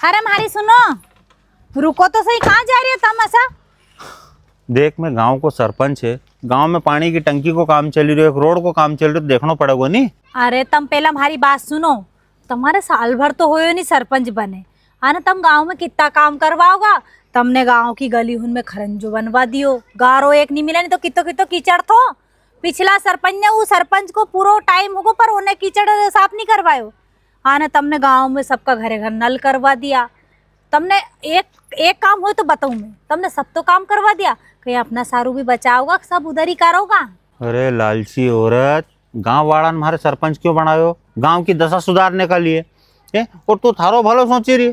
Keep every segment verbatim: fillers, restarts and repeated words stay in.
अरे म्हारी सुनो, रुको तो सही, कहाँ जा रहे हो तम असा? देख, मैं गांव को सरपंच है, गांव में पानी की टंकी को काम चली रह्यो, एक रोड को काम चली रह्यो, तो देखनो पड़ेगो नी। अरे तम पहला म्हारी बात सुनो, तमारे साल भर तो होयो नी सरपंच बने, अने तम गांव में कितना काम करवाओगा? तमने गांव की गली हुन में खरंजो बनवा दियो, गारो एक नी मिला, नी तो कितो कितो कीचड़ थो। पिछला सरपंच ने, वो सरपंच को पूरो टाइम होगो, पर उन्हें कीचड़ साफ नी करवायो। अने तमने गांव में सबका घरे घर नल करवा दिया। तमने एक, एक काम हो तो बताऊं मैं, तमने सब तो काम करवा दिया, कहीं अपना सारू भी बचाओगा, सब उधर ही करोगा? अरे लालची औरत, गांव वाला ने म्हारे सरपंच क्यों बनायो? गांव की दशा सुधारने का लिए। ए, और तू थारो भलो सोची रही,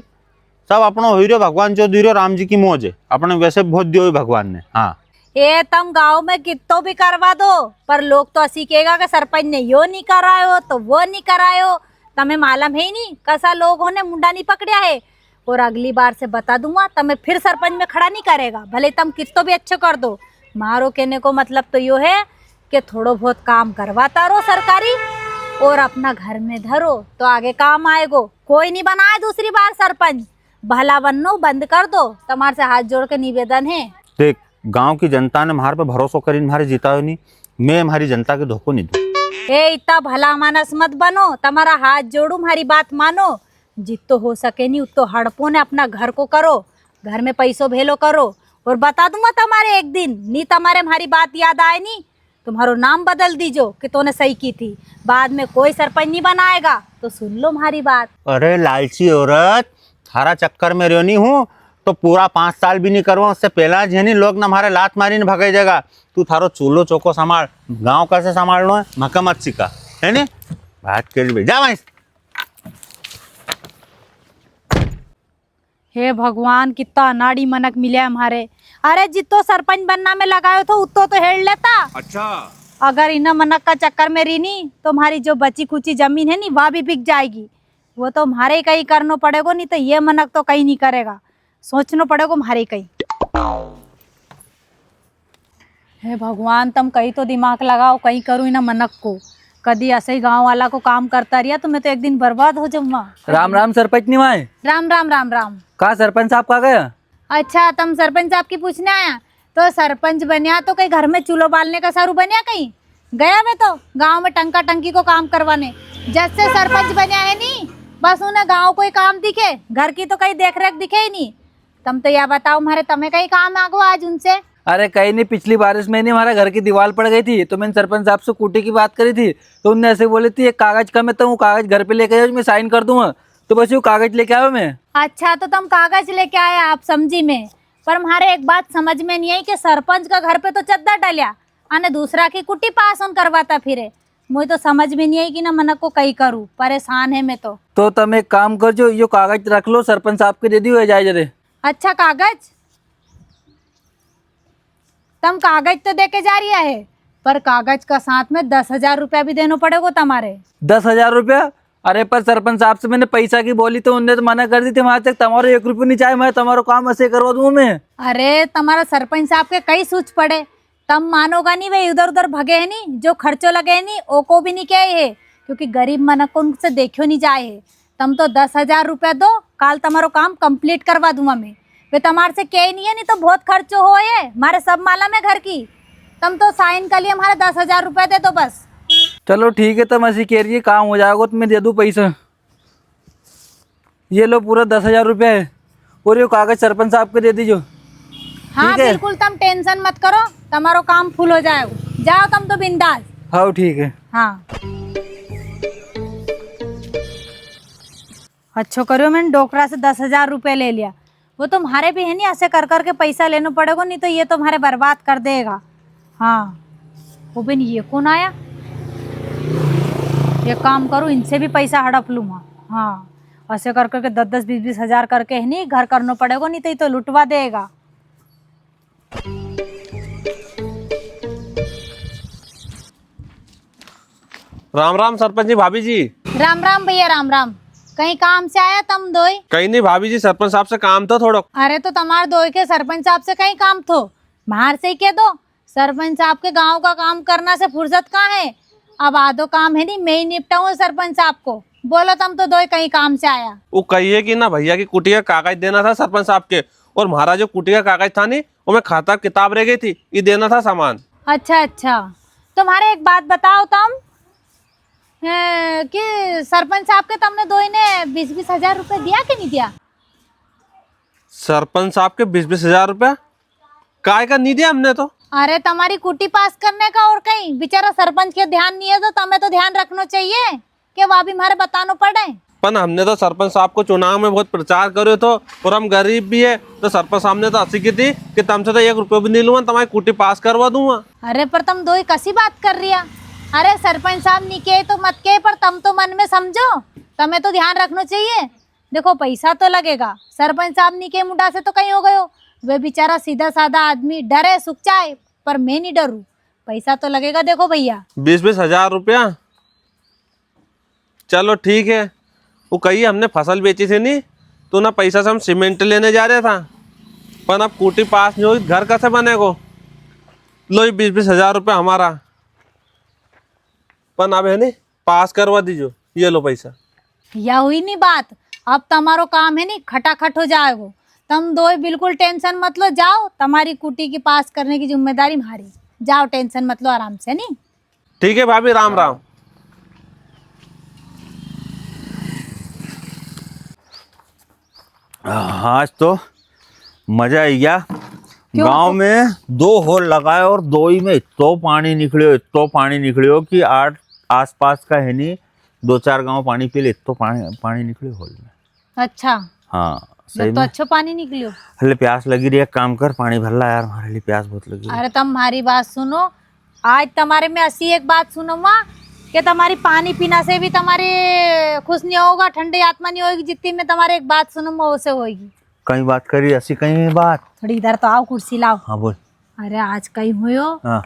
सब अपनो हुई रह्यो, भगवान जो दी रह्यो, राम जी की मौज है, अपने वैसे बहुत दियो ही भगवान ने। हाँ। ए, तम गांव में कितो भी करवा दो, पर लोग तो असी कहेगा कि सरपंच ने यो नी करायो, तो वो नी करायो। तमे मालूम है ही नी, कसा लोग होने मुंडा नी पकड़या है। और अगली बार से बता दूंगा, तमे फिर सरपंच में खड़ा नी करेगा, भले तम कितो भी अच्छो कर दो। मारो कहने को मतलब तो यो है कि थोड़ो बहुत काम करवाता रहो सरकारी, और अपना घर में धरो तो आगे काम आएगो। कोई नी बनाए दूसरी बार सरपंच, भला बननो बंद कर दो, तमारे से हाथ जोड़ के निवेदन है। देख, गांव की जनता ने म्हारे पे भरोसो करीन म्हारे जितायो नी, मैं म्हारी जनता के धोखो नी दूं। ए, इतना भला मानस मत बनो, तमारा हाथ जोड़ू, म्हारी बात मानो। जित्तो हो सके नी, उत्तो हड़पो ने अपना घर को करो, घर में पैसो भेलो करो। और बता दूंगा तमारे एक दिन, नी तमारे म्हारी बात याद आए नी, तुम्हारो नाम बदल दीजो कि तूने सही की थी, बाद में कोई सरपंच नी बनाएगा। तो सुन लो म्हारी बात। अरे लालची औरत, थारा चक्कर में रह्यो नी हूँ, तो पूरा पाँच साल भी नी करवा, उससे पहला ज है नी, लोग ना म्हारे लात मारी ने भगाई जाएगा। तू थारो चूल्हो चौको संभाल, गांव कैसे संभालनो है, मका मत सिखा, है नी? बात कर ली भाई, जा वहीं से। हे भगवान, कितना अनाड़ी मनक मिल्या है म्हारे। अरे, जित्तो सरपंच बनना में लगायो थो, उत्तो तो हेड़ लेता। अच्छा। अगर इना मनक का चक्कर में री नी, तो म्हारी जो बची खुची जमीन है नी, वा भी बिक जाएगी। वो तो म्हारे ही कई करनो पड़ेगो, नी तो ये मनक तो कई नी करेगा। सोचनो पड़ेगो म्हारे ही कई। हे भगवान, तम कई तो दिमाग लगाओ, कई करूँ इना मनक को। कदी ऐसे ही गांव वाला को काम करता रिया तो मैं तो एक दिन बर्बाद हो जाऊंगा। राम राम सरपंच नी माय। राम राम, राम राम। का सरपंच साहब का गया? अच्छा, तम सरपंच साहब की पूछने आया? तो सरपंच बन्या तो कई घर में चूल्हो बालने का सारू बन्या कई? गया वे तो गांव में टंका टंकी को काम करवाने। जब से सरपंच बन्या है नी, बस उन्हें गांव को ही काम दिखे, घर की तो कई देख रेख दिखे ही नी। तम तो या बताओ, म्हारे तमे कई काम आगो आज उनसे? अरे कई नी, पिछली बारिश में नी हमारा घर की दीवार पड़ गई थी, तो मैंने सरपंच साहब से कुटी की बात करी थी, तो उनने ऐसे बोली थी, "एक कागज कम है, तो वो कागज घर पे लेके जाओ, मैं साइन कर दूंगा।" तो बस यो कागज लेके आयो मैं। अच्छा, तो तम कागज लेके आया, आप समझी मैं, पर म्हारे एक बात समझ में नी आई कि सरपंच का घर पे तो चद्दर डल्या, अने दूसरा की कुटी पास होन करवाता फिरे। मुझे तो समझ में नी आई कि ना मनक को कई करूँ, परेशान है मैं तो। तो तम एक काम करजो, यो कागज रख लो, सरपंच साहब के दे दियो, जाए जरे। अच्छा कागज? तम कागज तो दे के जा रिया है, पर कागज का साथ में दस हजार रुपया भी देनो पड़ेगो तमारे। दस हजार रुपया? अरे पर सरपंच साहब से मैंने पैसा की बोली तो उनने तो मना कर दी थी, वहां तक तमारो एक रुपयो नी चाहे, मैं तमारो काम ऐसे करवा दूं मैं। अरे तमारा सरपंच साहब के कई सूझ पड़े, तम मानोगा नी, वे इधर उधर भगे है नी, जो खर्चो लगे है नी, ओको भी नी कहे है, क्योंकि गरीब मनक को उनसे देख्यो नी जाए है। तम तो दस हजार रुपया दो, काल तमारो काम complete करवा दूंगा मैं। वे तमार से कहे नी है, नी तो बहुत खर्चो होए, मारे सब मालम है घर की। तम तो साइन के लिए मारे दस हजार रुपया दे दो बस। चलो ठीक है, तम ऐसी कह रही है, काम हो जाएगा तो मैं दे दूं पैसा। ये लो पूरा दस हजार रुपया है, और यो कागज सरपंच साहब के दे दीजो। हाँ, ठीक है? बिल्कुल, तम tension मत करो, तमारो काम full हो जाएगो। जाओ तम तो बिंदास। हाँ, ठीक है। हाँ। अच्छो करियो, मैंने डोकरा से दस हजार रुपया ले लिया। वो तो म्हारे भी है नी, ऐसे कर करके पैसा लेनो पड़ेगो, नी तो ये तो म्हारे बर्बाद कर देगा। हाँ, वो भी नी, ये कौन आया? ये काम करूँ, इनसे भी पैसा हड़प लूँ मैं। हाँ, ऐसे कर करके दस दस बीस बीस हजार करके है नी, घर करनो पड़ेगो, नी तो ये तो लुटवा देगा। राम राम सरपंच जी, भाभी जी। राम राम भैया, राम राम। कई काम से आया तम दोई? कई नी भाभी जी, सरपंच साहब से काम थो थोड़ो। अरे तो तमार दोई के सरपंच साहब से कई काम थो, म्हार से ही कह दो। सरपंच साहब के गांव का काम करना से फुर्सत कहाँ है? अब आधो काम है नी, मैं ही निपटाऊं सरपंच साहब को। बोलो, तम तो दोई कई काम से आया? वो कही है कि ना भैया की कुटी का कागज देना था सरपंच साहब के, और म्हारा जो कुटी का कागज था नी, वो में खाता किताब रह गई थी, ये देना था सामान। अच्छा, अच्छा, तो म्हारे एक बात बताओ तम, हैं, कि सरपंच साहब के तमने दोई ने बीस बीस हजार रुपए दिया कि नी दिया? सरपंच साहब के बीस बीस हजार रुपया? काय का नी दिया हमने तो। अरे, तमारी कुटी पास करने का और कई। बेचारा सरपंच के ध्यान नी है, तो तमे तो ध्यान रखनो चाहिए कि वा भी म्हारे बतानो पड़े। पण हमने तो सरपंच साहब को चुनाव में बहुत प्रचार करो थो, और हम गरीब भी है, तो सरपंच साहब ने तो असी की थी कि तमसे तो एक रुपयो भी नी लूंगा, तमारी कुटी पास करवा दूंगा। अरे, पर तम दोई कसी बात कर रिया? अरे, सरपंच साहब नी के तो मत के, पर तम तो मन में समझो, तमे तो ध्यान रखनो चाहिए। देखो, पैसा तो लगेगा, सरपंच साहब नी के मुंडा से तो कई हो गयो। वे बेचारा सीधा साधा आदमी, डरे सुख चाहे, पर मैं नी डरूं। पैसा तो लगेगा। देखो भैया, बीस बीस हजार रुपया, चलो ठीक है। वो कही, हमने फसल बेची थी नी, तो उना पैसा से हम सीमेंट लेने जा रहा था, पण अब कुटी पास नी होगी, घर कसे बनेगो? लो, ये बीस बीस हजार रुपया हमारा, पण अब है नी, पास करवा दीजो, ये लो पैसा। या हुई नी बात, अब तमारो काम है नी, खटाखट हो जाएगो। तम दोई बिल्कुल tension मत लो, जाओ, तमारी कुटी की पास करने की जिम्मेदारी म्हारी। जाओ, tension मत लो, आराम से नी। ठीक है भाभी, राम राम। आज तो मजा आई गया। क्यों? गांव में दो होल लगाया और दोई में इत्तो पानी निकलियो, इत्तो पानी निकलियो कि आठ, आसपास का है नी, दो चार गांव पानी पी ले, इत्तो पानी, पानी निकलियो होल में। अच्छा। हाँ, सही तो में। अच्छो पानी निकलियो। हले प्यास लगी री है, एक काम कर, पानी भर ला यार, म्हारे लिए प्यास बहुत लगी री है। अरे, तम म्हारी बात सुनो, आज तमारे मैं असी एक बात सुनाऊंगा कि तमारी पानी पीना से भी तमारे खुश नी होगा, ठंडी आत्मा नी होगी, जितनी मैं तमारे एक बात सुनाऊंगा, वो से होगी। कई बात करी, असी कई बात? थोड़ी इधर तो आओ, कुर्सी लाओ। हाँ, बोल। अरे, आज कई हुयो? हाँ।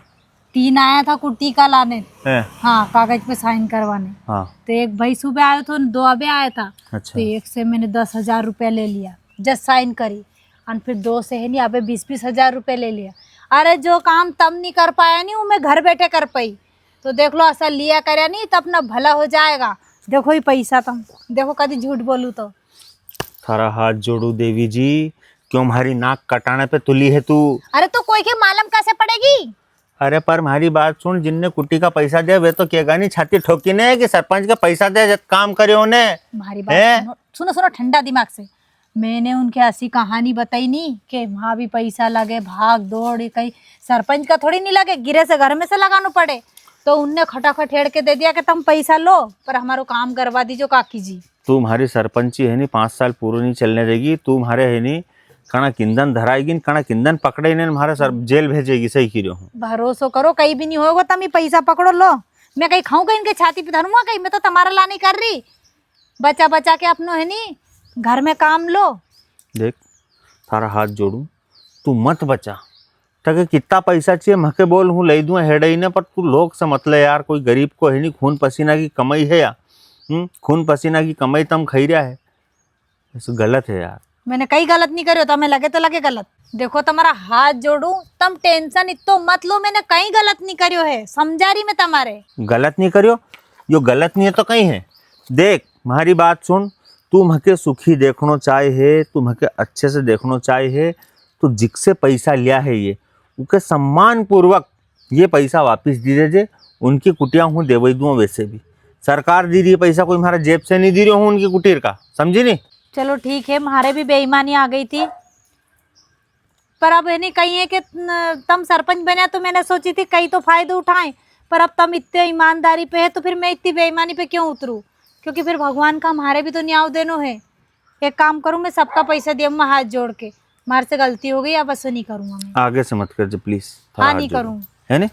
तीन आया था कुट्टी का लाने। हैं। हाँ, कागज पे sign करवाने। हाँ। तो एक भाई सुबह आयो थो, दो अबे आया था। अच्छा। तो एक से मैंने दस हजार रुपया ले लिया, just sign करी, और फिर दो से है नी, अबे बीस बीस हजार रुपया ले लिया। अरे, जो काम तम नी कर पाया नी, वो मैं घर बैठे कर पाई। तो देख लो, असा लिया करया नी, तो अपना भला हो जाएगा। देखो, ये पैसा तम देखो, कदी झूठ बोलू तो। थारा हाथ जोड़ू देवी जी, क्यों म्हारी नाक कटाने पे तुली है तू? अरे, तो कोई के मालूम कैसे पड़ेगी? अरे, पर म्हारी बात सुन, जिनने कुट्टी का पैसा दिया, वे तो केगा नी छाती ठोकी ने कि सरपंच का पैसा दे, जब काम करे उने। म्हारी बात हैं? सुनो, सुनो, सुनो ठंडा दिमाग से। मैंने उनके असी कहानी बताई नी कि वहाँ भी पैसा लगे, भाग दौड़, ये कई सरपंच का थोड़ी नी लगे, गिरे से घर में से लगानो पड़े। तो उनने खटाखट हेड़ के दे दिया कि तम पैसा लो, पर हमारो काम करवा दीजो काकी जी। तू म्हारी सरपंची है नी, पाँच साल पूरो नी चलने देगी। तू म्हारे है नी, कणा किंदन धराएगी न, कणा किंदन पकड़े ने म्हारे सर जेल भेजेगी, सही की रियो हूँ। भरोसो करो, कई भी नी होगो, तम ही पैसा पकड़ो, लो। मैं कई खाऊं, कई इनके छाती पे धरूंगा, कई मैं तो तमारा लाने कर री। बचा बचा के अपनो है नी, घर में काम लो। देख, थारा हाथ जोड़ू, तू मत बचा। ताके कितना पैसा चाहिए, मके बोल, हूँ लई दूँ हेड़े ही ने, पर तू लोग से मत ले यार, कोई गरीब को है नी, खून पसीना की कमाई है यार। हम्म, खून पसीना की कमाई तम खाई रिया है, ये गलत है यार। मैंने कई गलत नी करियो, तमे लगे तो लगे गलत। देखो, तमारा हाथ जोड़ू, तम tension इत्तो मत लो, मैंने कई गलत नी करियो है, समझा री मैं तमारे। गलत नी करियो, यो गलत नी है तो कई है। देख, म्हारी बात सुन, तू मके सुखी देखनो चाहे है, तू मके अच्छे से देखनो चाहे है, तो जिकसे पैसा लिया है ये, उके सम्मान पूर्वक ये पैसा वापिस दी देजे, उनकी कुटिया हूँ देवई दूँ। वैसे भी सरकार दी री है पैसा, कोई म्हारा जेब से नी दी रियो हूँ उनकी कुटीर का, समझी नी? चलो ठीक है, म्हारे भी बेईमानी आ गई थी, पर अब है नी, कई है कि न-, तम सरपंच बन्या तो मैंने सोची थी कई तो फायदो उठाए, पर अब तम इतने ईमानदारी पे है तो फिर मैं इतनी बेईमानी पे क्यों उतरूँ? क्योंकि फिर भगवान का म्हारे भी तो न्याव देनो है। एक काम करूँ, मैं सबका पैसा दिया, मैं हाथ जोड़ के, म्हारे से गलती हो गई, अब असो नी करूँगा मैं। आगे से मत कर जे, please, थारा हाँ, हाथ नी जोड़ू। करूँ। है नी?